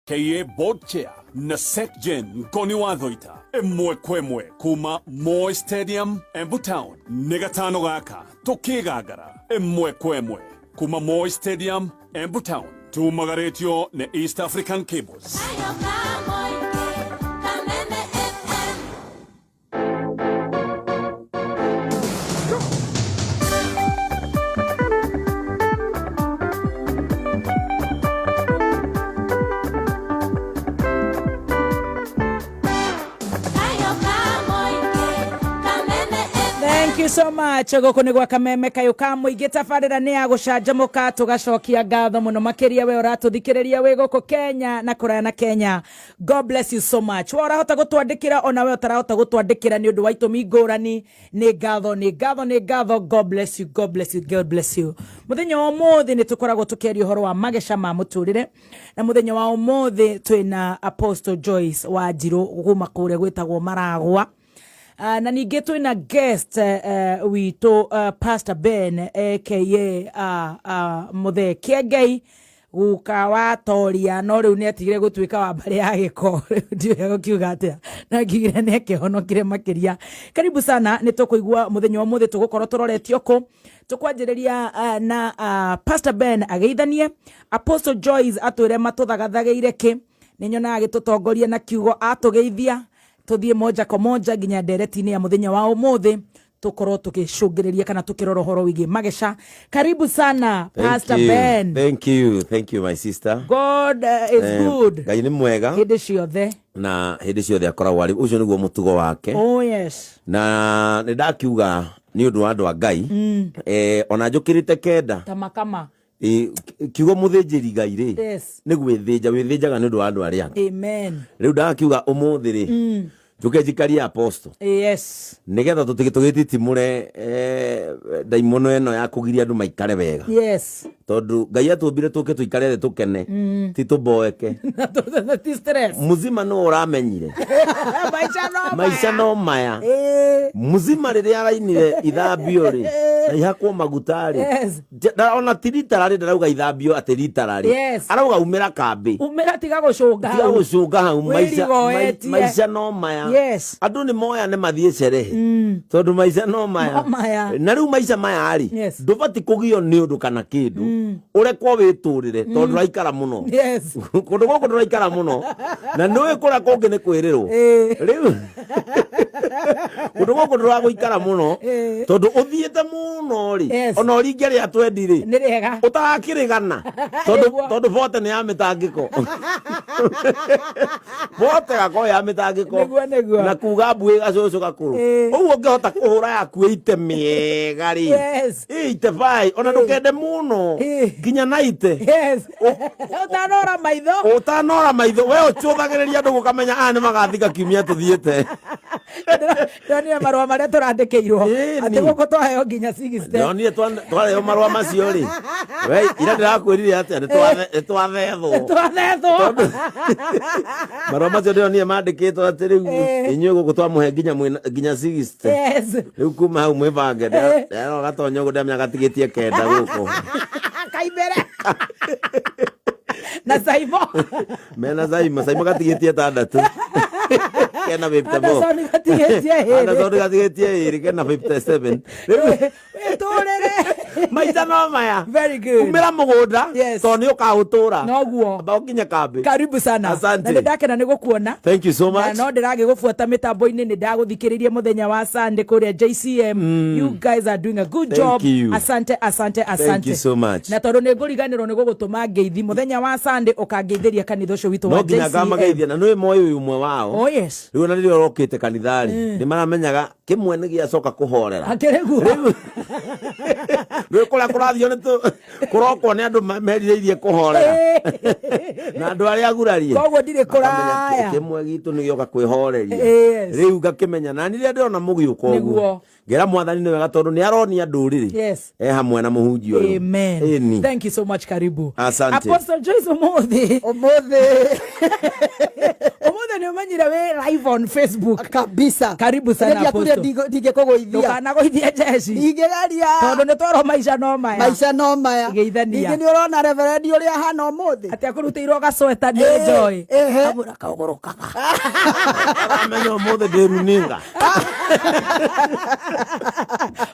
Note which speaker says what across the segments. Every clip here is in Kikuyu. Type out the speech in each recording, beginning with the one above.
Speaker 1: KA Board Chair na SecGen Ngoni wa Thoita ĩmwe kwa ĩmwe kuma Moi Stadium, Embu Town. Nĩ gatano gaka tũkĩgangara ĩmwe kwa ĩmwe kuma Moi Stadium, Embu Town. Tumagarĩtio nĩ East African Cables.
Speaker 2: Kameme FM.
Speaker 3: Thank you so much. Gũkũ nĩ gwa Kameme kayũ ka mũingĩ. Tabarĩra nĩ ya gũcanjamũka, tũgacokia ngatho mũno makĩria we ũratũthikĩrĩria wĩ gũkũ Kenya na kũraya na Kenya. God bless you so much. We ũrahota gũtwandĩkĩra, ona we ũtarahota gũtwandĩkĩra nĩ ũndũ wa itũmi ngũrani, nĩ ngatho, nĩ ngatho, nĩ ngatho. God bless you, God bless you, God bless you. Mũthenya wa ũmũthĩ nĩ tũkoragwo tũkĩaria ũhoro wa mageca ma mũtũrĩre, na mũthenya wa ũmũthĩ twĩna Apostle Joyce Wanjirũ kuma kũrĩa gwĩtagwo Maragwa. Na ningĩ twĩna guest witũ Pastor Ben aka Mũthee Kĩengei, guka wa Toria, no rĩu nĩ atigire gũtuĩka wa mbarĩ ya gĩko. Rĩu ndiũĩ gũkiuga atĩa, no ngiugire nĩ akĩhonokire makĩria. Karibu sana. Nĩ tũkũigua mũthenya wa ũmũthĩ tũgũkorwo tũroretio kũ. Tũkwanjĩrĩria na Pastor Ben ageithanie, Apostle Joyce atwĩre matũthagathagĩire kĩ. Nĩ nyonaga agĩtũtongoria na kiugo, atũgeithia tũthiĩ moja kwa moja nginya ndereti-inĩ ya mũthenya wa ũmũthĩ, tũkorwo tũgĩcũngĩrĩria kana tũkĩrora ũhoro wĩgiĩ mageca. Karibu sana.
Speaker 4: Thank
Speaker 3: Pastor
Speaker 4: you.
Speaker 3: Ben.
Speaker 4: Thank you. Thank you, my sister.
Speaker 3: God is good.
Speaker 4: Ngai nĩ mwega.
Speaker 3: Hĩndĩ ciothe.
Speaker 4: Na hĩndĩ ciothe akoragwo arĩ ũcio nĩguo mũtugo wake.
Speaker 3: Oh yes.
Speaker 4: Na nĩ ndakiuga nĩ ũndũ wa andũ a Ngai. Ona njũkĩrĩte 9.
Speaker 3: Tamakama.
Speaker 4: Kiugo mũthĩnjĩri Ngai rĩ, nĩ gwĩthĩnja wĩthĩnjaga nĩ ũndũ wa andũ arĩa angĩ.
Speaker 3: Amen.
Speaker 4: Rĩu ndakiuga ũmũthĩ rĩ, njũke njikarie apostle nĩgetha tũgĩtitimũre ndaimono ĩno ya kũgiria andũ maikare wega, tondũ Ngai atũmbire tũke tũikare thĩ tũkene, ti tũboeke.
Speaker 3: Ti stress.
Speaker 4: Muzima no ũramenyire.
Speaker 3: Maica no
Speaker 4: maica no maya. Muzima rĩrĩa arainire ithambio rĩ na ihakwo maguta rĩ, ona ti ritararĩ, ndarauga ithambio atĩ ritararĩ, arauga umĩra kambĩ.
Speaker 3: Umĩra, tiga gũcũnga
Speaker 4: tiga
Speaker 3: hau.
Speaker 4: Gũcũnga hau maica.
Speaker 3: Wĩrigoetie.
Speaker 4: Maica no maya. Andũ nĩ moya nĩ mathiĩ cerehe tondũ maica no maya.
Speaker 3: No maya.
Speaker 4: Na rĩu maica maya rĩ, ndũbati kũgio nĩ ũndũ kana kĩndũ, ũrekwo wĩtũrĩre tondũ ndũraikara mũno. Kũndũ gũkũ ndũraikara mũno, na nĩũĩ kũrĩa kũngĩ nĩ kwĩrĩrwo. Rĩu kũndũ gũkũ ndũragũikara mũno tondũ ũthiĩte mũno rĩ, ona ũringe rĩa twendi rĩ,
Speaker 3: nĩ rĩega.
Speaker 4: Ũtarakĩrĩgana tondũ tondũ bote nĩ ya mĩtangĩko, bote gakorwo ya mĩtangĩko.
Speaker 3: Nĩguo.
Speaker 4: Na kuga mbuĩ gacũcũ gakũrũ. Ũguo ũngĩhota kũhũra yaku ĩite mĩega rĩ, ĩite bai, ona ndũkende mũno nginya naite.
Speaker 3: Ũtanora maitho.
Speaker 4: Ũtanora maitho, we ũcũthagĩrĩria andũ gũkamenya aya nĩ magathika kiumia tũthiĩte.
Speaker 3: Ndonire marũa marĩa tũrandĩkĩirwo atĩ gũkũ twaheo nginya 60.
Speaker 4: Ndonire twarehwo marũa macio rĩ, we ira ndĩrakwĩrire atĩa, nĩ twathethwo.
Speaker 3: Twathethwo.
Speaker 4: Marũa macio ndĩronire mandĩkĩtwo atĩ rĩu inyuĩ gũkũ twamũhe nginya nginya 60. Rĩu kuma hau mwĩbange. Ndĩrona gatonya ũguo, ndĩramenya gatigĩtie 9 gũkũ.
Speaker 3: Kaimbere na Saimo.
Speaker 4: Mena Saimo, Saimo gatigĩtie 6, kena 54.
Speaker 3: Anderson gatigĩtie 2.
Speaker 4: Anderson gatigĩtie 2, kena 57 rĩu.
Speaker 3: Wĩtũrĩre.
Speaker 4: Maica no maya.
Speaker 3: Very good.
Speaker 4: Umĩra mũgũnda tondũ nĩ ũkaũtũra.
Speaker 3: Noguo.
Speaker 4: Amba ũkinye kambĩ.
Speaker 3: Karibu sana.
Speaker 4: Asante.
Speaker 3: Na nĩ ndakena nĩ gũkuona.
Speaker 4: Thank you so
Speaker 3: Na
Speaker 4: much.
Speaker 3: no ndĩragĩgũbuata mĩtambo-inĩ, nĩ ndagũthikĩrĩria mũthenya wa Sunday kũrĩa JCM. You guys are doing a good
Speaker 4: Thank
Speaker 3: job.
Speaker 4: you.
Speaker 3: Asante, asante, asante.
Speaker 4: Thank you so much.
Speaker 3: Na tondũ nĩ ngũriganĩrwo nĩ gũgũtũma ngeithi mũthenya wa Sunday, ũkangeithĩria kanitha ũcio witũ
Speaker 4: No
Speaker 3: wa
Speaker 4: nginya
Speaker 3: JCM.
Speaker 4: ngamageithia na nĩ moĩ ũyũ ũmwe wao.
Speaker 3: Oh yes.
Speaker 4: Rĩu ona rĩrĩa ũrokĩte kanitha-rĩ, nĩ maramenyaga kĩmwe nĩ gĩacoka kũhorera.
Speaker 3: Akĩrĩ guo.
Speaker 4: Rĩu kũrĩa kũrathio nĩ kũrokwo nĩ andũ merirĩirie kũhorera na andũ arĩa agurarie.
Speaker 3: Koguo ndirĩ
Speaker 4: Makamenya
Speaker 3: kũraya.
Speaker 4: Kĩmwe gitũ nĩ gĩoka kwĩhoreria. Rĩu ngakĩmenya na rĩrĩa ndĩrona mũgĩũka ũguo, ngera Mwathani nĩ wega tondũ nĩ aronia ndũrĩrĩ e hamwe na mũhunjia ũyũ.
Speaker 3: Amen.
Speaker 4: Ĩni.
Speaker 3: Thank you so much. Karibu.
Speaker 4: Asante.
Speaker 3: Apostle Joyce, ũmũthĩ
Speaker 5: Ũmũthĩ.
Speaker 3: Ũmũthĩ nĩ ũmenye. Ndamenyire wĩ live on Facebook.
Speaker 2: Kabisa.
Speaker 3: Karibu sana,
Speaker 2: Ndiakwire.
Speaker 3: Apostle.
Speaker 2: Ndingĩkũgũithia.
Speaker 3: Ndũkanagũithie jeshi.
Speaker 2: Ndingĩgeria.
Speaker 3: Tondũ nĩ twerwo maica no maya.
Speaker 2: Maica no maya.
Speaker 3: Geithania.
Speaker 2: Ningĩ nĩ ũrona reverendi ũrĩa ahana ũmũthĩ.
Speaker 3: Atĩ akũrutĩirwo gacweta nĩ Joy. Kamũra kaũgũrũkaga.
Speaker 4: Amenya ũmũthĩ ndĩ runinga.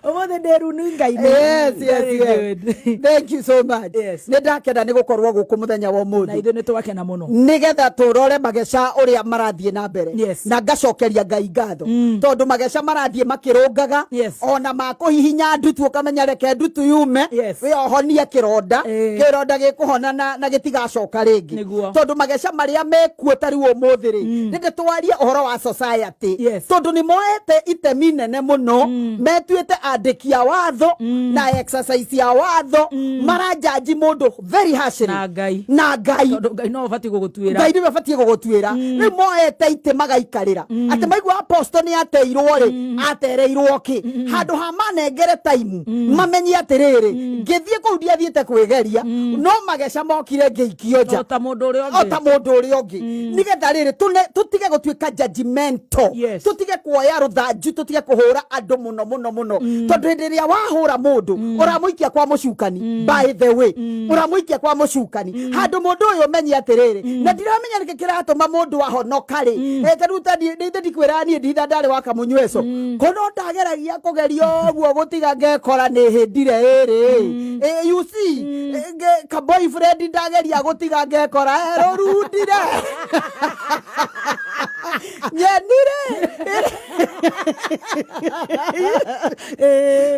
Speaker 3: Ũmũthĩ ndĩ runinga-inĩ.
Speaker 2: Yes.
Speaker 3: Very good.
Speaker 2: Thank you so much.
Speaker 3: Yes.
Speaker 2: Nĩ ndakena nĩ gũkorwo gũkũ mũthenya wa
Speaker 3: Na
Speaker 2: ũmũthĩ.
Speaker 3: ithuĩ nĩ twakena mũno.
Speaker 2: Nĩgetha tũrore mageca ũrĩa marathiĩ na mbere.
Speaker 3: Yes.
Speaker 2: Na ngacokeria Ngai ngatho tondũ mageca marathiĩ makĩrũngaga.
Speaker 3: Yes.
Speaker 2: Ona makũhihinya ndutu ũkamenya reke ndutu yume.
Speaker 3: Yes.
Speaker 2: Wĩ ohonie kĩronda. Kĩronda gĩkũhona na gĩtigacoka rĩngĩ.
Speaker 3: Nĩguo.
Speaker 2: Tondũ mageca marĩa mekuo ta rĩu ũmũthĩ rĩ, nĩndĩ twarie ũhoro wa society.
Speaker 3: Yes.
Speaker 2: Tondũ nĩ moete itemi nene mũno, metuĩte andĩki a watho na exercise ya watho, maranjanji mũndũ very harshly.
Speaker 3: Na Ngai.
Speaker 2: Na Ngai.
Speaker 3: Tondũ Ngai no ũbatiĩ gũgũtuĩra.
Speaker 2: Ngai nĩwe ũbatiĩ gũgũtuĩra. Rĩu moete itĩ magaikarĩra atĩ maigua aposto nĩ ateirwo rĩ, atereirwo kĩ handũ ha manengere taimu mamenye atĩrĩrĩ, ngĩthiĩ kũu ndiathiĩte kwĩgeria, no mageca mokire ngĩikio nja
Speaker 3: O ta mũndũ ũrĩa
Speaker 2: o ta
Speaker 3: ũngĩ.
Speaker 2: mũndũ ũrĩa ũngĩ, nĩgetha rĩrĩ tũtige gũtuĩka judgmental.
Speaker 3: Yes.
Speaker 2: Tũtige kuoya rũthanju, tũtige kũhũra andũ mũno mũno mũno, tondũ hĩndĩ ĩrĩa wahũra mũndũ ũramũikia kwa mũcukani. By the way, ũramũikia kwa mũcukani handũ mũndũ ũyũ ũmenye atĩrĩrĩ, na ndiramenya nĩkĩ kĩratũma mũndũ ahonoka rĩ. Ta rĩu ta niĩ ndikwĩra niĩ nditha ndarĩ wa kamũnyweco kono ndageragia kũgeria ũguo gũtiga ngekora nĩ hĩndire ĩrĩ. You see, ka boyfriend ndageria gũtiga ngekora rũrundire nyenire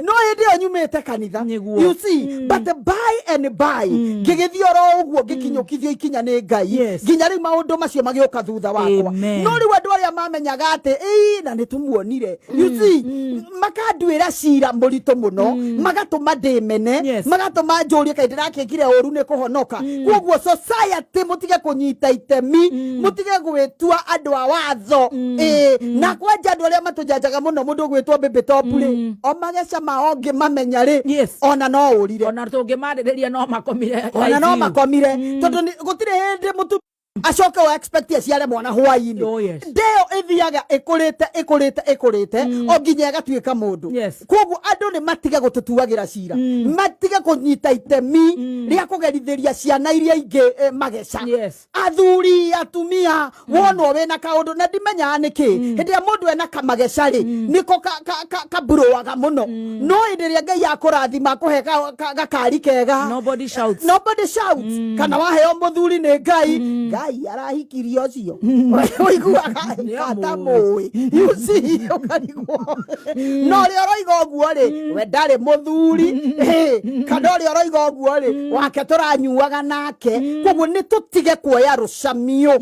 Speaker 2: no hĩndĩ ĩyo nyumĩte kanitha.
Speaker 3: Nĩguo.
Speaker 2: You see, but by and by ngĩgĩthiĩ oro ũguo ngĩkinyũkithio ikinya nĩ Ngai nginya rĩu maũndũ macio magĩũka thutha wakwa.
Speaker 3: Amen.
Speaker 2: No rĩu andũ arĩa mamenyaga atĩ ĩĩ na nĩ tũmuonire, you see, makanduĩra cira mũritũ mũno, magatũma ndĩmene, magatũma njũrie kaĩ ndĩrakĩkire ũru nĩ kũhonoka. Koguo society, mũtige kũnyita itemi, mũtige gwĩtua andũ a watho. Ĩĩ, na kwanja andũ arĩa matũjanjaga mũno, mũndũ ũgwĩtwo Baby Top rĩ, o mageca mao ngĩmamenya rĩ, ona no ũrire.
Speaker 3: Ona tũngĩmarĩrĩria no makomire.
Speaker 2: Ona no
Speaker 3: ICU.
Speaker 2: makomire, tondũ gũtirĩ hĩndĩ mũtu acoke o expect aciare mwana hwainĩ. Ndeo ĩthiaga ĩkũrĩte ĩkũrĩte ĩkũrĩte o nginya ĩgatuĩka mũndũ. Koguo andũ nĩ matige gũtũtuagĩra cira, matige kũnyita itemi rĩa kũgerithĩria ciana iria ingĩ mageca. Athuri, atumia, wonwo wĩna kaũndũ na ndimenyaga nĩkĩ hĩndĩ ĩrĩa mũndũ ena kamageca rĩ, nĩko kaburũaga mũno, no hĩndĩ ĩrĩa Ngai akũrathima akũhe gakari kega,
Speaker 3: Nobody shouts.
Speaker 2: Nobody shouts. Kana waheo mũthuri nĩ Ngai, Ngai arahikirie ũcio ũiguaga katamũĩ, you see, ũkarigwo no ũrĩa ũroiga ũguo rĩ, we ndarĩ mũthuri. Kana ũrĩa ũroiga ũguo rĩ, wake tũranyuaga nake. Koguo nĩ tũtige kuoya rũcamio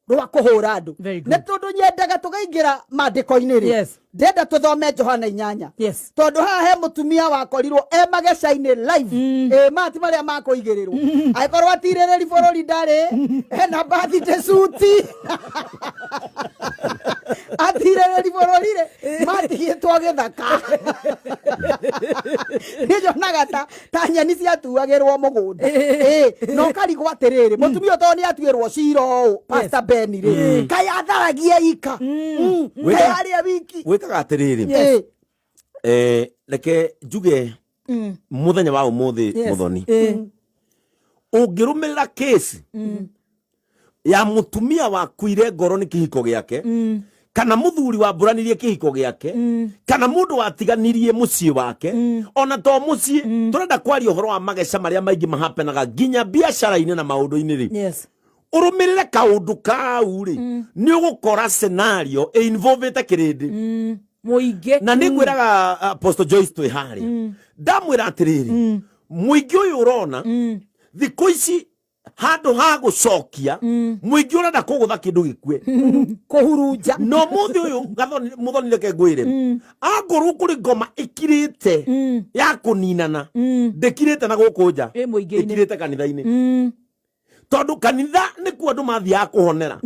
Speaker 2: rwa kũhũra andũ.
Speaker 3: Very good.
Speaker 2: Na tondũ nyendaga tũkaingĩra maandĩko-inĩ rĩ, ndenda tũthome Johana 8, tondũ haha he mũtumia wakorirwo e mageca-inĩ live. Ĩ mati marĩa makũigĩrĩrwo angĩkorwo atirĩrĩri bũrũri ndarĩ ena birthday suit, atirĩrĩri bũrũri rĩ, matigĩtwo gĩthaka. Niĩ nyonaga ta nyeni ciatuagĩrwo mũgũnda. Ĩ, na ũkarigwo atĩrĩrĩ, mũtumia ũyũ tondũ nĩ atuĩrwo cira ũũ, Pastor Ben rĩ, kaĩ atharagia ika? Kaĩ arĩa wiki?
Speaker 4: Wĩkaga atĩrĩrĩ, reke njuge mũthenya wa ũmũthĩ, mũthoni, ũngĩrũmĩrĩra kesi ya mũtumia wakuire ngoro nĩ kĩhiko gĩake, kana mũthuri wambũranirie kĩhiko gĩake, kana mũndũ watiganirie mũciĩ wake, ona to mũciĩ, tũrenda kwaria ũhoro wa mageca marĩa maingĩ mahapenaga nginya biacara-inĩ na maũndũ-inĩ rĩ, ũrũmĩrĩre kaũndũ kau rĩ, nĩ ũgũkora scenario ĩinvolvĩte kĩrĩndĩ.
Speaker 3: Mũingĩ.
Speaker 4: Na nĩ ngwĩraga Apostle Joyce twĩ harĩa, ndamwĩra atĩrĩrĩ, mũingĩ ũyũ ũrona thikũ ici handũ ha gũcokia, mũingĩ ũrenda kũgũtha kĩndũ gĩkue.
Speaker 2: Kũhurunja.
Speaker 4: No mũthĩ ũyũ mũthoni, reke ngwĩre, angorwo kũrĩ ngoma ĩkirĩte ya kũninana, ndĩkirĩte na gũkũ nja,
Speaker 3: Ĩ mũingĩ-inĩ.
Speaker 4: ĩkirĩte kanitha-inĩ, tondũ kanitha nĩkuo andũ mathiaga kũhonera.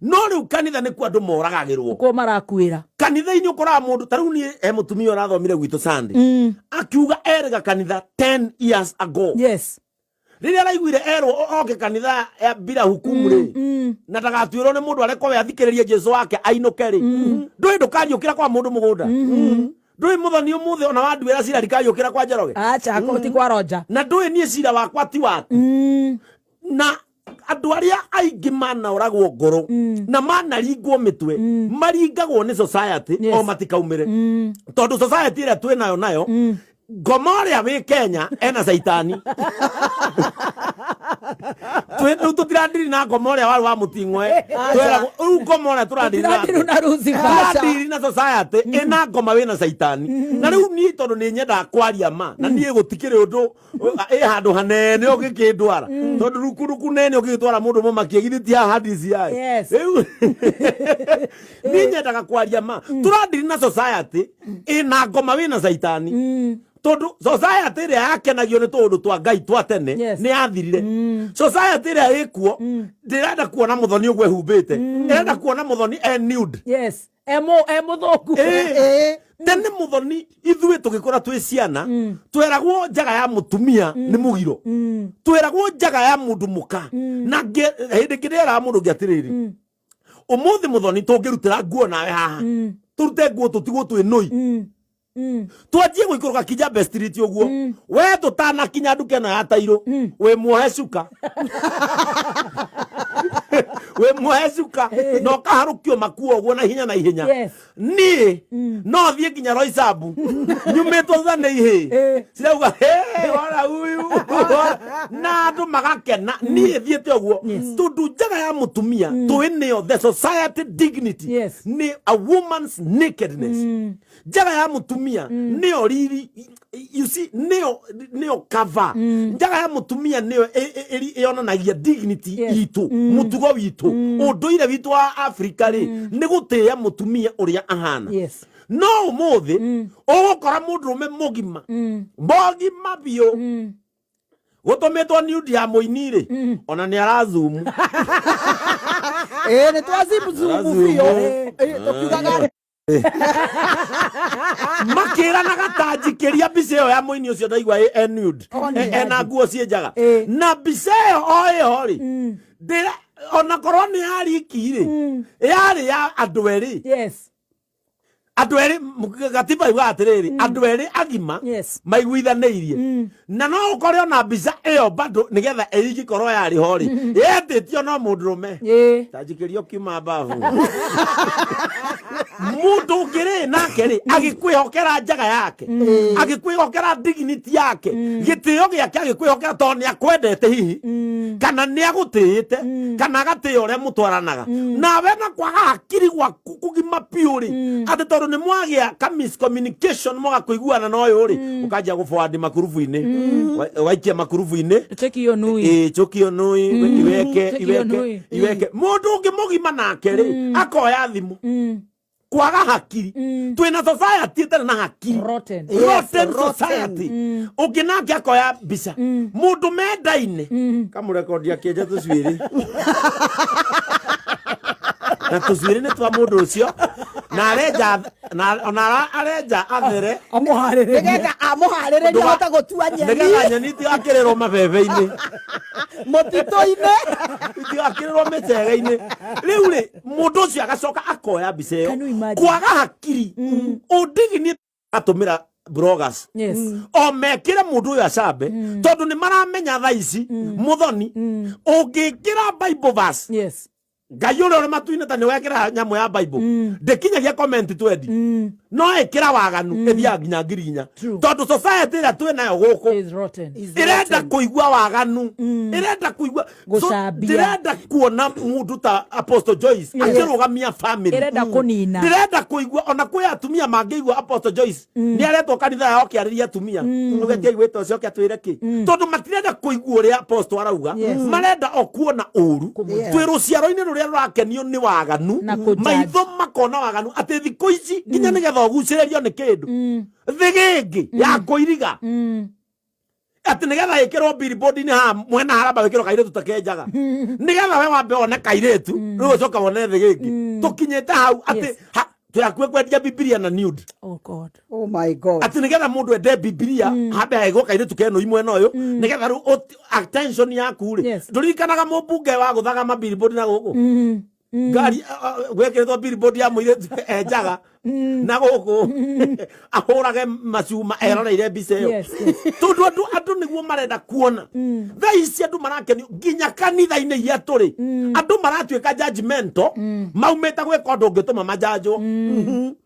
Speaker 4: No rĩu kanitha nĩkuo andũ moragagĩrwo.
Speaker 3: Kuo marakuĩra.
Speaker 4: Kanitha-inĩ ũkoraga mũndũ ta rĩu niĩ he mũtumia ũrathomire gwitũ Sunday, akiuga erĩga kanitha 10 years ago. Rĩrĩa araiguire erwo oke kanitha ya bila hukumu rĩ, na ndagatuĩrwo nĩ mũndũ, arekwo we athikĩrĩrie Jesu wake ainũke rĩ, ndũĩ ndũkariũkĩra kwa mũndũ mũgũnda. Ndũĩ Mũthoni ũmũthĩ ona wanduĩra cira ndikariũkĩra kwa Njoroge.
Speaker 3: Acha, ti kwa Roja.
Speaker 4: Na ndũĩ niĩ cira wakwa ti waku. Na andũ arĩa aingĩ manaoragwo ngoro na manaringwo mĩtwe maringagwo nĩ society o matikaumĩre, tondũ society ĩrĩa twĩ nayo nayo ngoma ũrĩa wĩ Kenya ena caitani. Rĩu tũtirandiri na ngoma ũrĩa warĩ wa mũting'oe. Tweragwo rĩu ngoma ũrĩa tũrandiri nake.
Speaker 3: Tũtirandiri na Lucifer.
Speaker 4: Tũrandiri na society ĩna ngoma wĩna caitani. Na rĩu niĩ tondũ nĩ nyendaga kwaria ma, na niĩ gũtikĩrĩ ũndũ ĩ handũ hanene ũngĩkĩndwara, tondũ rukuruku nene ũngĩgĩtwara mũndũ mũmakie githĩ ti haha DCI?
Speaker 3: Yes.
Speaker 4: Rĩu niĩ nyendaga kwaria ma. Tũrandiri na society ĩna ngoma wĩna caitani, tondũ society ĩrĩa yakenagio nĩ tũũndũ twa Ngai twa tene nĩ yathirire. Society ĩrĩa ĩkuo ndĩrenda kuona Mũthoni ũguo ehumbĩte, ĩrenda kuona Mũthoni e nude.
Speaker 3: Yes, emo emũthũku.
Speaker 4: Ĩĩ. Tene Mũthoni, ithuĩ tũgĩkũra twĩ ciana, tweragwo njaga ya mũtumia nĩ mũgiro, tweragwo njaga ya mũndũ mũka. Na hĩndĩ ĩngĩ ndĩeraga mũndũ ũngĩ atĩrĩrĩ, ũmũthĩ Mũthoni tũngĩrutĩra nguo nawe haha, tũrute nguo tũtigwo twĩ nũi, twanjie gũikũrũka Kijabe Street ũguo, we tũtanakinya nduka ĩno ya tairũ, wĩ muohe cuka, wĩ muohe cuka na ũkaharũkio makuo ũguo na ihenya na ihenya. Niĩ no thiĩ nginya Roysambu nyumĩtwo thutha nĩ ihĩ cirauga, "Hey, wona huyu," na andũ magakena niĩ thiĩte ũguo, tondũ njaga ya mũtumia tũĩ nĩyo the society dignity. Nĩ a woman's nakedness. Njaga ya mũtumia nĩyo riri, you see, nĩyo cover. Njaga ya mũtumia nĩyo ĩyonanagia dignity itũ, mũtugo witũ, ũndũire witũ wa Afrika rĩ, nĩ gũtĩĩa mũtumia ũrĩa ahana. No ũmũthĩ ũgũkora mũndũrũme mũgima mũgima biũ gũtũmĩtwo nude ya mũini rĩ, ona nĩ arazumu.
Speaker 2: Ĩĩ, nĩ twazimuzumu
Speaker 4: Arazumu.
Speaker 2: biũ. Ĩĩ, tũkiugaga
Speaker 4: Makĩranaga ta njikĩria mbica ĩyo ya mũini ũcio ndaigua ĩ nude, ena nguo ciĩ njaga. Na mbica ĩyo o ĩyo rĩ, ndĩra ona korwo nĩ ya riki rĩ, yarĩ ya andũ erĩ. Andũ erĩ, gatiba yugaga atĩrĩrĩ, andũ erĩ agima maiguithanĩirie. Na no ũkore ona mbica ĩyo bado nĩgetha ĩingĩkorwo yarĩ ho rĩ, yetĩtio no mũndũrũme. Ta njikĩria ũkiuma mbabu, mũndũ ũngĩ rĩ nake rĩ agĩkwĩhokera njaga yake, agĩkwĩhokera dignity yake, gĩtĩo gĩake agĩkwĩhokera tondũ nĩ akwendete hihi, kana nĩ agũtĩĩte, kana agatĩĩa ũrĩa mũtwaranaga nawe, na kwaga hakiri gwaku kũgima biũ rĩ, atĩ tondũ nĩ mwagĩa ka miscommunication, mwaga kũiguana na ũyũ rĩ, ũkanjia gũforward makurubu-inĩ. Waikia makurubu-inĩ.
Speaker 3: Cheki hiyo nui.
Speaker 4: Ĩ, chukio nui iweke.
Speaker 3: Cheki hiyo
Speaker 4: Iweke
Speaker 3: nui.
Speaker 4: iweke. Mũndũ ũngĩ mũgima nake rĩ akoya thimũ. Kwaga hakiri. Twĩna society ĩtarĩ na hakiri.
Speaker 3: Rotten.
Speaker 2: Yes,
Speaker 4: Rotten
Speaker 2: rotten.
Speaker 4: society. Ũngĩ nake akoya mbica mũndũ mendaine, kamũrekondi akĩenja tũcuĩrĩ, na tũcuĩrĩ nĩ twa mũndũ ũcio, na arenja na ona arenja athere.
Speaker 3: Amũharĩrĩrie.
Speaker 2: Nĩgetha amũharĩrĩrie ahote gũtua nyeni.
Speaker 4: Nĩgetha nyeni itigakĩrĩrwo mabebe-inĩ.
Speaker 2: Mũtitũ-inĩ.
Speaker 4: Itigakĩrĩrwo mĩcege-inĩ. Rĩu rĩ, mũndũ ũcio agacoka akoya mbica ĩyo.
Speaker 3: Can you imagine?
Speaker 4: Kwaga hakiri ũndigini atũmĩra bloggers o mekĩre mũndũ ũyũ acambe, tondũ nĩ maramenya thaa ici Mũthoni ũngĩkĩra Bible verse, Ngai ũrĩa ũrĩ matu-inĩ, ta nĩ wekĩra nyamũ ya Bible, ndĩkinyagia comment 20, no ĩkĩra waganu ĩthiaga nginya 4,000. Tondũ society ĩrĩa twĩ nayo gũkũ
Speaker 3: Is rotten.
Speaker 4: Ĩrenda kũigua waganu, ĩrenda kũigua. So,
Speaker 3: Gũcambia.
Speaker 4: ndĩrenda kuona mũndũ ta Apostle Joyce akĩrũgamia family.
Speaker 3: Ĩrenda kũnina.
Speaker 4: Ndĩrenda kũigua ona kwĩ atumia mangĩigua Apostle Joyce nĩ aretwo kanitha yao kĩarĩria atumia, ũgetia igwĩta ũcio oke atwĩre kĩ, tondũ matirenda kũigua ũrĩa Apostle arauga. Marenda o kuona ũru. Twĩ rũciaro-inĩ rũrĩa rũrakenio nĩ waganu.
Speaker 3: Na kũjudge.
Speaker 4: Maitho makona waganu, atĩ thikũ ici nginya nĩgetha ũgucĩrĩrio nĩ kĩndũ, thĩgĩngĩ ya kũiriga, atĩ nĩgetha ĩkĩrwo billboard-inĩ haha mwena haramba wĩkĩrwo kairĩtu ta kenjaga, nĩgetha we wambe wone kairĩtu, rĩu ũcoka wone thĩgĩngĩ. Tũkinyĩte hau atĩ Twĩ hakuhĩ kwendia Bibilia na nude.
Speaker 3: Oh God.
Speaker 2: Oh my God.
Speaker 4: Atĩ nĩgetha mũndũ ende Bibilia, hambe hegwo kairĩtu keno imwena ũyũ, nĩgetha rĩu attention yaku rĩ. Ndũririkanaga mũmbunge wa gũthaga mabillboard na gũkũ ngari gwekĩrĩtwo billboard ya mũirĩtu enjaga na gũkũ ahũrage macuma eroreire mbica ĩyo?
Speaker 3: Yes.
Speaker 4: Tondũ andũ nĩguo marenda kuona. Thaa ici andũ marakenio nginya kanitha-inĩ iria tũrĩ, andũ maratuĩka judgmental, maumĩte gwĩka ũndũ ũngĩtũma majanjwo.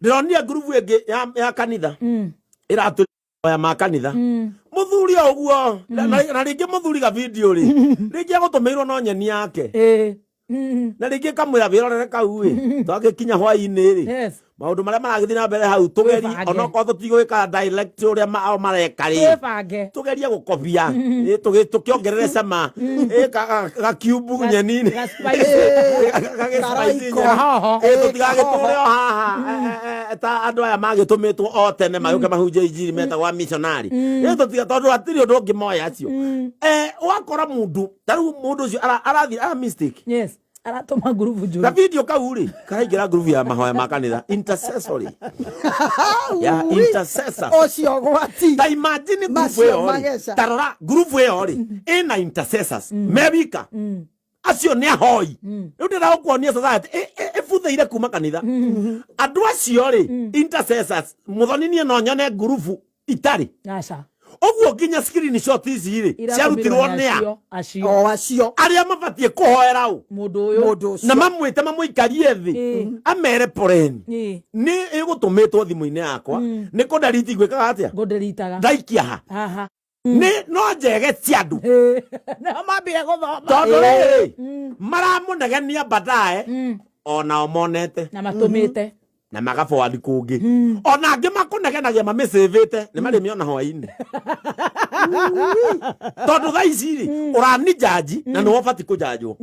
Speaker 4: Ndĩronire ngurubu ĩngĩ ya kanitha ĩratũ ya ma kanitha, mũthuri o ũguo na rĩngĩ mũthuri ga video rĩ, rĩngĩ agũtũmĩirwo no nyeni yake, na rĩngĩ kamwĩra wĩrorere kau ĩ, twagĩkinya hwaĩ-inĩ rĩ, maũndũ marĩa maragĩthiĩ na mbere hau tũgeri
Speaker 3: Twĩbange.
Speaker 4: Onokorwo tũtigwĩka direct ũrĩa o mareka rĩ,
Speaker 3: Twĩbange.
Speaker 4: Tũgerie gũkobia. Ĩ, tũkĩongerere cama. Ĩ, gakiumbu nyeni-inĩ.
Speaker 3: Ga spice.
Speaker 4: Gagĩ spice
Speaker 2: Karaiko.
Speaker 4: nyeni.
Speaker 3: Kahoho.
Speaker 4: Ĩ, tũtigagĩtũre o haha ta andũ aya magĩtũmĩtwo o tene magĩũke mahunjie injiri metagwo amissionary. Ĩ, tũtiga tondũ hatirĩ ũndũ ũngĩ moya acio. Ũgakora mũndũ ta rĩu mũndũ ũcio arathiĩ ara mistake.
Speaker 3: Yes. Aratũma ngurubu njũru.
Speaker 4: Na video kau rĩ, karaingĩra ngurubu ya mahoya ma kanitha, intercessory ya intercessor.
Speaker 2: Ũcio gwati.
Speaker 4: Ta imagine ngurubu
Speaker 2: Macio
Speaker 4: ĩyo rĩ,
Speaker 2: mageca.
Speaker 4: ta rora ngurubu ĩyo rĩ, ĩna intercessors me wika, acio nĩ ahoi. Rĩu ndĩragũkuonia society ĩbuthĩire kuma kanitha. Andũ acio rĩ, intercessors, mũthoni, niĩ no nyone ngurubu itarĩ
Speaker 3: Aca.
Speaker 4: Ũguo nginya screenshot ici rĩ, ciarutirwo
Speaker 3: Iratũmirwo
Speaker 4: nĩ a
Speaker 3: acio. Acio.
Speaker 2: O acio.
Speaker 4: Arĩa mabatiĩ kũhoera ũ
Speaker 3: Mũndũ ũyũ.
Speaker 2: Mũndũ ũcio.
Speaker 4: Na mamwĩte mamũikarie thĩ, amere poreni, nĩ ĩgũtũmĩtwo thimũ-inĩ yakwa nĩ kũndariti gwĩkaga atĩa?
Speaker 3: Ngũndĩritaga.
Speaker 4: Ndaikia ha?
Speaker 3: Haha.
Speaker 4: Nĩ no njege cia andũ.
Speaker 3: Nĩo mambire gũthoma.
Speaker 4: Tondũ rĩrĩ, maramũnegenia baadaye onao monete
Speaker 3: Na matũmĩte.
Speaker 4: Na magaforward kũngĩ, ona angĩ makũnegenagia mamĩcĩvĩte nĩ marĩmĩona hwainĩ, tondũ thaa ici rĩ, ũrani jaji na nĩwe ũbatiĩ kũjanjwo.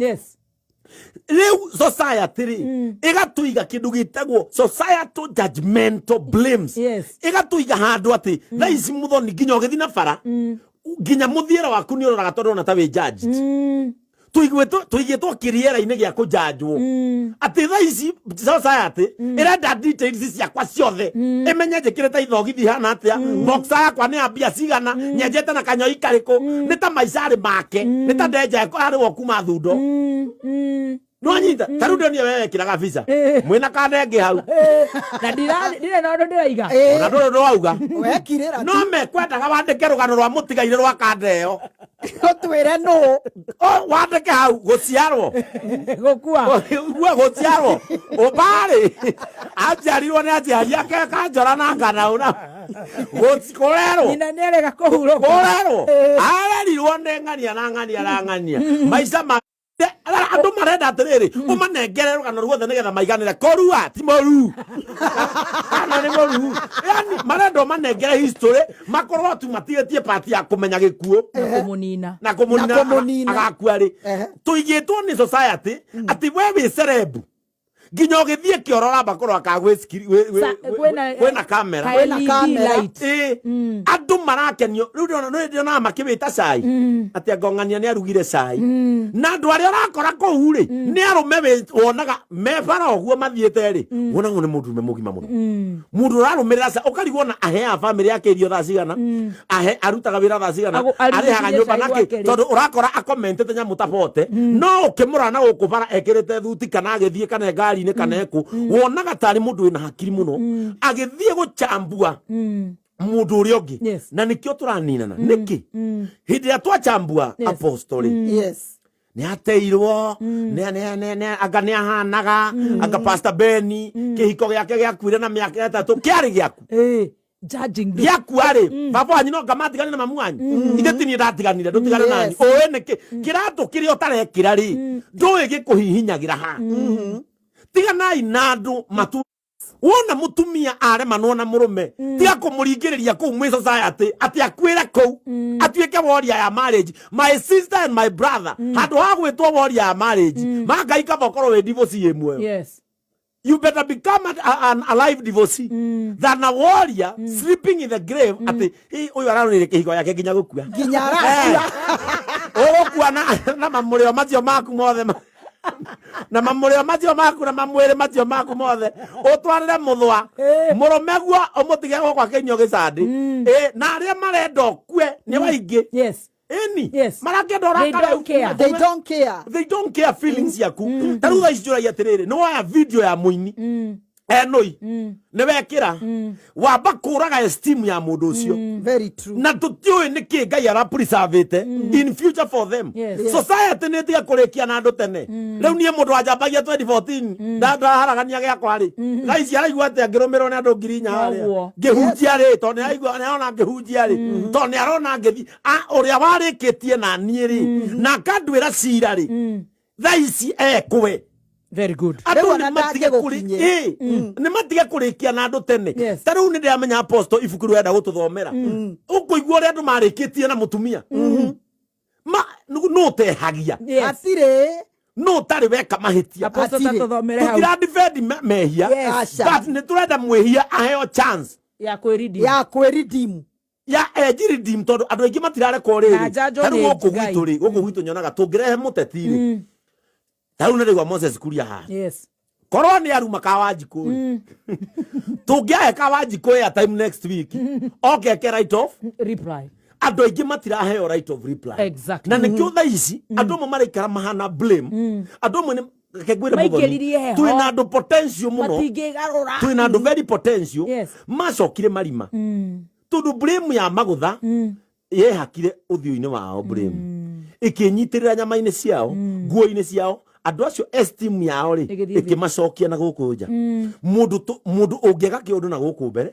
Speaker 4: Rĩu society rĩ, ĩgatũiga kĩndũ gĩtagwo societal judgmental blames. Ĩgatũiga handũ atĩ thaa ici, mũthoni, nginya ũgĩthiĩ na bara, nginya mũthiĩre waku nĩ ũroraga tondũ ũrona ta wĩ judged. Tũigĩtwo kĩrĩera-inĩ gĩa kũjanjwo, atĩ thaa ici society ĩrenda details ciakwa ciothe, ĩmenye njĩkĩrĩte ithogithi hana atĩa, boxer yakwa nĩ ya mbia cigana, nyenjete na kanyoi karĩkũ, nĩ ta maica arĩ make, nĩ ta ndenja arĩ wo kuma thundo. Nĩwanyita? Ta rĩu ndĩronire we wekĩraga visa mwĩna kanenge hau.
Speaker 3: Na ndirĩ na ũndũ ndĩraiga.
Speaker 4: Ona ndũrĩ ũndũ wauga.
Speaker 2: Wekirĩra.
Speaker 4: No mekwendaga wandĩke rũgano rwa mũtigaire rwa kanda ĩyo.
Speaker 2: Ũtwĩre nũ.
Speaker 4: O, wandĩke hau gũciarwo,
Speaker 3: Gũkua.
Speaker 4: Gua gũciarwo ũbarĩ aciarirwo nĩ aciari ake kanjora na nganaũ na kũrerwo.
Speaker 3: Nyina nĩ arega kũhurũka.
Speaker 4: Kũrerwo arerirwo nĩ ng'ania na ng'ania na ng'ania maica ma andũ marenda atĩrĩrĩ, ũmanengere rũgano ruothe nĩgetha maiganĩre korua ti mũru kana nĩ mũru, yani marenda ũmanengere history makorwo tu matigĩtie pati ya kũmenya gĩkuũ.
Speaker 3: Na kũmũnina.
Speaker 4: Na kũmũnina.
Speaker 2: Na kũmũnina.
Speaker 4: Agakua rĩ? Tũigĩtwo nĩ society atĩ we wĩ celeb, nginya ũgĩthiĩ kĩoro ũramba kũrora kana kwĩna kamera.
Speaker 3: Ka
Speaker 2: Kwĩna
Speaker 3: LED
Speaker 2: kamera.
Speaker 3: light.
Speaker 4: Ĩ, andũ marakenio rĩu. Ndĩrona nĩ ndĩronaga makĩwĩta cai atĩ angong'ania nĩ arugire cai, na andũ arĩa ũrakora kũu rĩ, nĩ arũme wonaga me bara ũguo mathiĩte rĩ, wonagwo nĩ mũndũ ũme mũgima mũno, mũndũ ũrarũmĩrĩra ũkarigwo na aheaga bamĩrĩ yake irio thaa cigana, ahe arutaga wĩra thaa cigana,
Speaker 3: Arugithie
Speaker 4: arĩhaga nyũmba
Speaker 3: cai
Speaker 4: nakĩ,
Speaker 3: gwake rĩ.
Speaker 4: Tondũ ũrakora akomentete nyamũ ta bote, no ũkĩmũrora na gũkũ bara ekĩrĩte thuti kana agĩthiĩ kana e ngari-inĩ kana ekũ, wonaga tarĩ mũndũ wĩna hakiri mũno agĩthiĩ gũchambua mũndũ ũrĩa ũngĩ. Na nĩkĩo tũraninana nĩkĩ hĩndĩ ĩrĩa twachambua apostoli nĩ ateirwo, anga nĩ ahanaga anga Pastor Beni kĩhiko gĩake gĩakuire na mĩaka 3 kĩarĩ gĩaku.
Speaker 3: Judging.
Speaker 4: Gĩakua rĩ, baba wanyu no ngamatigane na mamu wanyu, ithe ti niĩ ndatiganire, ndũtigane nani. Ũĩ nĩkĩ kĩratũ kĩrĩa ũtarekĩra rĩ, ndũĩ gĩkũhihinyagĩra ha. Tiganai na andũ matu. Wona mutumia aremanwo na murume, tiga kumuringiriria kuu mwi society ati akuire kuu atuike warrior ya marriage. My sister and my brother, handu ha gwitwo warrior ya marriage, mangai kaba ukorwo wi divorce ĩ muoyo. You better become an alive divorcee than a warrior sleeping in the grave, ati uyu ararorire kihiko yake nginya gukua.
Speaker 2: Nginya arakua.
Speaker 4: Ũgũkua na mamũrĩo macio maku mothe. Na mamũrĩo macio maku na mamwĩrĩ macio maku mothe ũtwarĩre mũthwa mũrũme guo ũmũtige gũkũ akĩnyua gĩcandĩ. Ĩ, na arĩa marenda ũkue nĩ waingĩ. Ĩni. Marakĩenda
Speaker 3: They
Speaker 4: ũrakare.
Speaker 3: Don't care.
Speaker 2: They don't care.
Speaker 4: They don't care feelings ciaku. Ta rĩu thaa ici njũragia atĩrĩrĩ, nĩ woya video ya mũini enũi nĩ wekĩra wamba kũraga esteem ya mũndũ ũcio.
Speaker 2: Very true.
Speaker 4: Na tũtiũĩ nĩ kĩ Ngai arapreservĩte in future for them. Society nĩ ĩtige kũrĩkia na andũ tene. Rĩu niĩ mũndũ wanjambagia 2014 ndaharagania gĩakwa rĩ, thaa ici araigua atĩa ngĩrũmĩrwo nĩ andũ 4,000 harĩa ngĩhunjia rĩ? Tondũ nĩ araigua, nĩ arona ngĩhunjia rĩ, tondũ nĩ arona ngĩthi ũrĩa warĩkĩtie na niĩ rĩ na akandwĩra cira rĩ, thaa ici ekwe.
Speaker 3: Very good.
Speaker 4: Andũ
Speaker 2: Rĩu
Speaker 4: nĩ
Speaker 2: ona
Speaker 4: matige kũrĩ
Speaker 2: ndangĩgũkinyĩra.
Speaker 4: Ĩ, nĩ matige kũrĩkia na andũ tene. Ta rĩu nĩ ndĩramenya apostle ibuku rĩu enda gũtũthomera ũkũigua ũrĩa andũ marĩkĩtie na mũtumia ma nũ ũtehagia.
Speaker 2: Hatirĩ.
Speaker 4: Nũ ũtarĩ weka mahĩtia.
Speaker 3: Apostle,
Speaker 2: Hatirĩ.
Speaker 3: tatũthomere hau.
Speaker 4: Tũtira defend mehia.
Speaker 2: Aca.
Speaker 4: But nĩ tũrenda mwĩhia aheo chance
Speaker 3: ya kwĩridi.
Speaker 2: Ya kwĩridimu.
Speaker 4: Ya enjiridim, tondũ andũ aingĩ matirarekwo
Speaker 3: Na
Speaker 4: rĩrĩ.
Speaker 3: njanjo
Speaker 4: Ta rĩu
Speaker 3: nĩ
Speaker 4: gũkũ
Speaker 3: Ngai.
Speaker 4: gwitũ rĩ, gũkũ gwitũ nyonaga tũngĩrehe mũteti rĩ, ta rĩu nĩ rĩgwa Moses Kuria haha. Korwo nĩ aruma Kawanjikũ rĩ, tũngĩahe Kawanjikũ airtime next week oke eke right off
Speaker 3: Reply.
Speaker 4: Andũ aingĩ matiraheo right of reply. Na nĩkĩo thaa ici andũ amwe maraikara mahana blame. Andũ amwe nĩ reke ngwĩre Mũthoni,
Speaker 3: Maingĩririe heho.
Speaker 4: twĩna andũ potential mũno.
Speaker 3: Matingĩgarũra.
Speaker 4: Twĩna andũ very potential macokire marima tondũ blame ya magũtha yehakire ũthiũ-inĩ wao, blame ĩkĩnyitĩrĩra nyama-inĩ ciao, nguo-inĩ ciao. Andũ acio esteem yao rĩ
Speaker 3: Ĩgĩthiĩ thĩ.
Speaker 4: Ĩkĩmacokia na gũkũ nja. Mũndũ mũndũ ũngĩaga kĩũndũ na gũkũ mbere,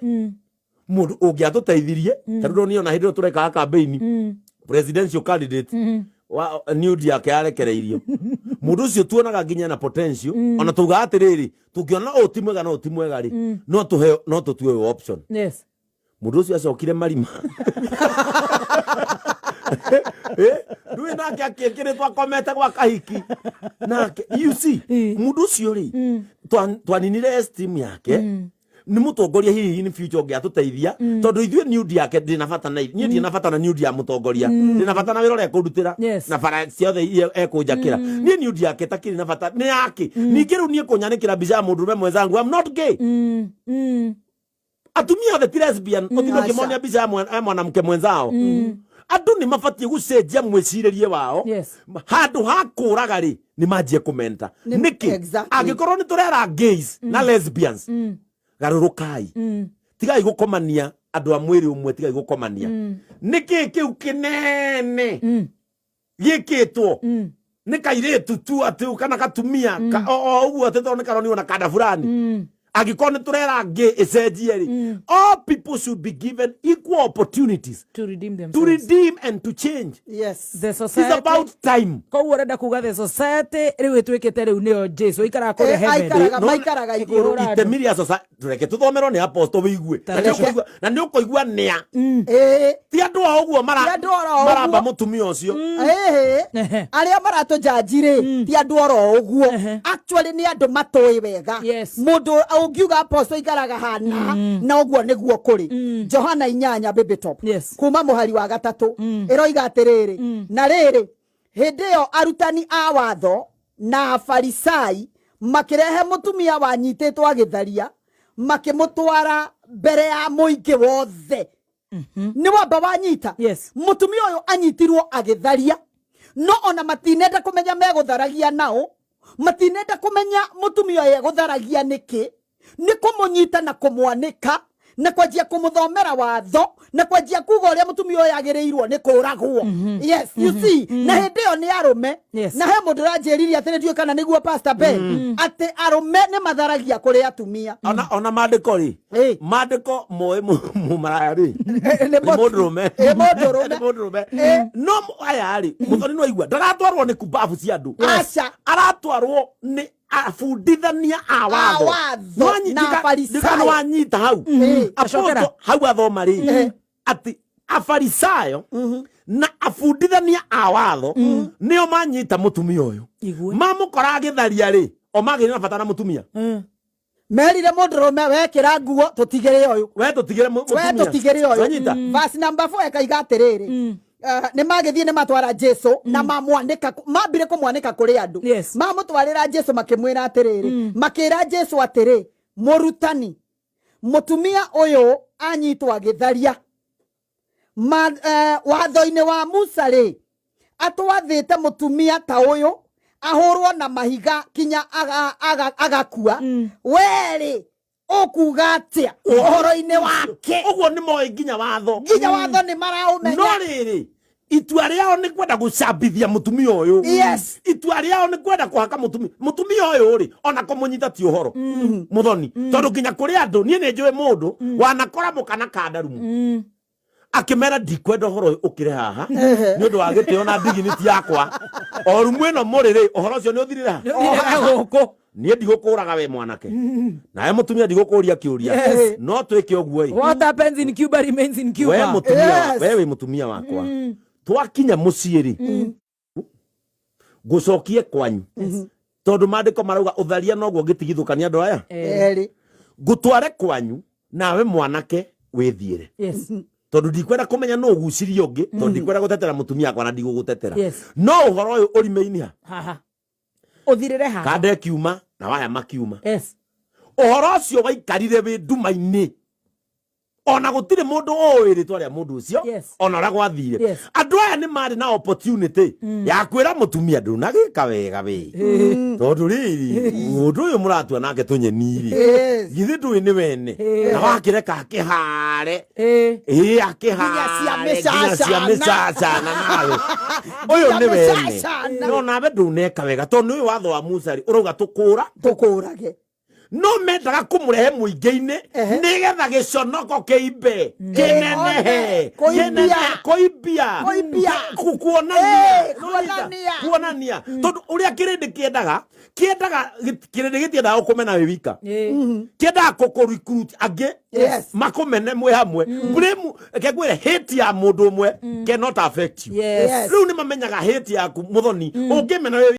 Speaker 4: mũndũ ũngĩatũteithirie, ta rĩu ndonire ona hĩndĩ ĩyo tũrekaga campaign, presidential candidate wa nude yake yarekereirio, mũndũ ũcio tuonaga nginya na potential, ona tugaga atĩrĩrĩ, tũngĩona ũũ ti mwega na ũũ ti mwega rĩ, no tũheo, no tũtue ũyũ option. Mũndũ ũcio acokire marima. Ndũĩ nake akĩkĩrĩtwo akomete gwa kahiki nake, you see, mũndũ ũcio rĩ, twaninire esteem yake. Nĩ mũtongoria hihi in future ũngĩatũteithia, tondũ ithuĩ nude yake ndĩ na bata na niĩ ndirĩ na bata na nude ya mũtongoria, ndĩ na bata na wĩra ũrĩa ekũndutĩra na bara ciothe iria ekũnjakĩra. Niĩ nude yake takĩrĩ na bata nĩ yake. Ningĩ rĩu niĩ kũnyanĩkĩra mbica ya mũndũrũme mwenzangu, I'm not gay. Atumia othe ti lesbian. Ũtinde
Speaker 2: Aca.
Speaker 4: ũkĩmonia mbica ya mwanamke mwenzao. Andũ nĩ mabatiĩ gũcenjia mwĩcirĩrie wao. Handũ ha kũraga rĩ, nĩ manjie kũmenta. Nĩkĩ? Angĩkorwo nĩ tũrera gays na lesbians, garũrũkai, tigai gũkomania andũ a mwĩrĩ ũmwe, tigai gũkomania. Nĩkĩ kĩu kĩnene gĩkĩtwo nĩ kairĩtu tu atĩ kana katumia o ũguo atĩ tondũ nĩ karonirwo na kanda fulani? Angĩkorwo nĩ tũrera ngĩ ĩcenjie rĩ, all people should be given equal opportunities
Speaker 3: to redeem
Speaker 4: to
Speaker 3: themselves,
Speaker 4: redeem and to change.
Speaker 3: The
Speaker 4: It's
Speaker 3: society
Speaker 4: about time.
Speaker 3: Koguo ũrenda kuga the society rĩu ĩtuĩkĩte rĩu nĩyo Jesu aikaraga kũrĩa heaven.
Speaker 2: Maikaraga igũrũ.
Speaker 3: Ĩkĩhũra andũ.
Speaker 4: Itemi rĩa society, reke tuthomerwo nĩ apostle wĩigue. Na nĩ na nĩ ũkũigua nĩa ti andũ a ũguo
Speaker 2: Ti andũ oro ũguo.
Speaker 4: Maramba mũtumia ũcio.
Speaker 2: Ĩhĩ. Arĩa maratũjanji rĩ, ti andũ oro ũguo. Actually nĩ andũ matũĩ wega. Mũndũ ũngiuga apostle ikaraga hana na ũguo nĩguo kũrĩ. Johana 8, Baby Top, kuma mũhari wa 3, ĩroiga atĩrĩrĩ, na rĩrĩ, hĩndĩ ĩyo arutani a watho na Afarisai makĩrehe mũtumia wanyitĩtwo agĩtharia, makĩmũtwara mbere ya mũingĩ wothe. Nĩ wamba wanyita. Mũtumia ũyũ anyitirwo agĩtharia, no ona matinenda kũmenya megũtharagia nao, matinenda kũmenya mũtumia ũyũ egũtharagia nĩkĩ. Nĩ kũmũnyita na kũmwanĩka na kwanjia kũmũthomera watho na kwanjia kuga ũrĩa mũtumia ũyũ agĩrĩirwo nĩ kũragwo. Yes, you see, na hĩndĩ ĩyo nĩ arũme. Na he mũndũ ũranjĩririe atĩ nĩndiũĩ kana nĩguo, Pastor Ben, atĩ arũme nĩ matharagia kũrĩ atumia.
Speaker 4: Ona maandĩko rĩ, maandĩko moĩ mũmaraya rĩ
Speaker 2: Nĩ
Speaker 4: nĩ mũndũrũme.
Speaker 2: Mũndũrũme.
Speaker 4: Nĩ mũndũrũme. No aya rĩ, Mũthoni, no aigua ndaratwarwo nĩ kumbabu cia andũ.
Speaker 2: Aca.
Speaker 4: Aratwarwo nĩ abundithania a watho.
Speaker 2: Watho na Afarisayo.
Speaker 4: Ndikana wanyita hau.
Speaker 3: Acokera.
Speaker 4: Apostle hau athoma rĩ atĩ Afarisayo na abundithania a watho nĩo manyita mũtumia ũyũ.
Speaker 3: Igue.
Speaker 4: Mamũkora agĩtharia rĩ, o magĩrĩ na bata na mũtumia.
Speaker 2: Merire mũndũrũme, wekĩra nguo tũtigĩre ũyũ.
Speaker 4: We tũtigĩre
Speaker 2: We
Speaker 4: mũtumia.
Speaker 2: tũtigĩre ũyũ.
Speaker 4: Wanyita?
Speaker 2: Verse number 4 ĩkaiga atĩrĩrĩ, Nĩ magĩthiĩ nĩ matwara Jesu na mamwanĩka, mambire kũmwanĩka kũrĩ andũ. Mamũtwarĩra Jesu makĩmwĩra atĩrĩrĩ, makĩra Jesu atĩrĩ, mũrutani, mũtumia ũyũ anyitwo agĩtharia. Watho-inĩ wa Musa rĩ, atwathĩte mũtumia ta ũyũ ahũrwo na mahiga kinya agakua. Werĩ ũkuga atĩa ũhoro-inĩ wake?
Speaker 4: Ũguo nĩ moĩ nginya watho.
Speaker 2: Nginya watho nĩ maraũmenya.
Speaker 4: No rĩrĩ, itua rĩao nĩ kwenda gũcambithia mũtumia ũyũ. Itua rĩao nĩ kwenda kũhaka mũtumia mũtumia ũyũ rĩ, ona kũmũnyita ti ũhoro mũthoni, tondũ nginya kũrĩ andũ, niĩ nĩ njũĩ mũndũ wanakora mũkana kandarumu akĩmera ndikwenda ũhoro ũyũ ũkĩre haha nĩ ũndũ wa gĩtĩo na dignity yakwa, o rumu ĩno mũrĩ rĩ, ũhoro ũcio nĩ ũthirire ha.
Speaker 3: Gũkũ.
Speaker 4: Niĩ ndigũkũraga we mwanake, nawe mũtumia ndigũkũria kĩũria, no twĩke ũguo ĩ.
Speaker 3: What happens in Cuba remains in
Speaker 4: We
Speaker 3: Cuba.
Speaker 4: mũtumia, we wĩ mũtumia wakwa, twakinya mũciĩ rĩ, ngũcokie kwanyu, tondũ maandĩko marauga ũtharia noguo ngĩtigithũkania andũ aya.
Speaker 2: Erĩ.
Speaker 4: Ngũtware kwanyu, nawe mwanake wĩthiĩre, tondũ ndikwenda kũmenya nũ ũgucirie ũngĩ, tondũ ndikwenda gũtetera mũtumia wakwa na ndigũgũtetera. No ũhoro ũyũ ũrime-inĩ ha.
Speaker 3: Haha ũthirĩre haha.
Speaker 4: Kanda ĩkiuma na waya makiuma. Ũhoro ũcio waikarire wĩ nduma-inĩ, ona gũtirĩ mũndũ ũĩ rĩtwa rĩa mũndũ ũcio, ona ũrĩa gwathire. Andũ aya nĩ marĩ na opportunity ya kwĩra mũtumia, ndũnagĩka wega we, tondũ rĩrĩ, mũndũ ũyũ mũratua nake tũnyeni rĩ, githĩ ndũĩ nĩ wene na wakĩreka akĩhare, ĩĩ, akĩhare
Speaker 2: nginya
Speaker 4: nginya cia
Speaker 2: mĩcacana.
Speaker 4: Mĩcacana nawe ũyũ nĩ
Speaker 2: Nginya
Speaker 4: wene.
Speaker 2: mĩcacana.
Speaker 4: No nawe ndũneka wega, tondũ nĩ ũyũ watho wa Musa rĩ, ũrauga tũkũra
Speaker 2: tũkũrage.
Speaker 4: No mendaga kũmũrehe mũingĩ-inĩ nĩgetha gĩconoko kĩimbe kĩnenehe.
Speaker 2: Kũimbia.
Speaker 4: Kĩnenehe, kũimbia.
Speaker 2: Kũimbia.
Speaker 4: Kuonania.
Speaker 2: Kuonania.
Speaker 4: Kuonania, tondũ ũrĩa kĩrĩndĩ kĩendaga kĩendaga kĩrĩndĩ gĩtiendaga ũkũmena wĩ wika, kĩendaga kũkũ-recruit angĩ makũmene mwĩ hamwe. Blame, reke ngwĩre, hate ya mũndũ ũmwe cannot affect you. Rĩu nĩ mamenyaga hate yaku mũthoni ũngĩmena wĩ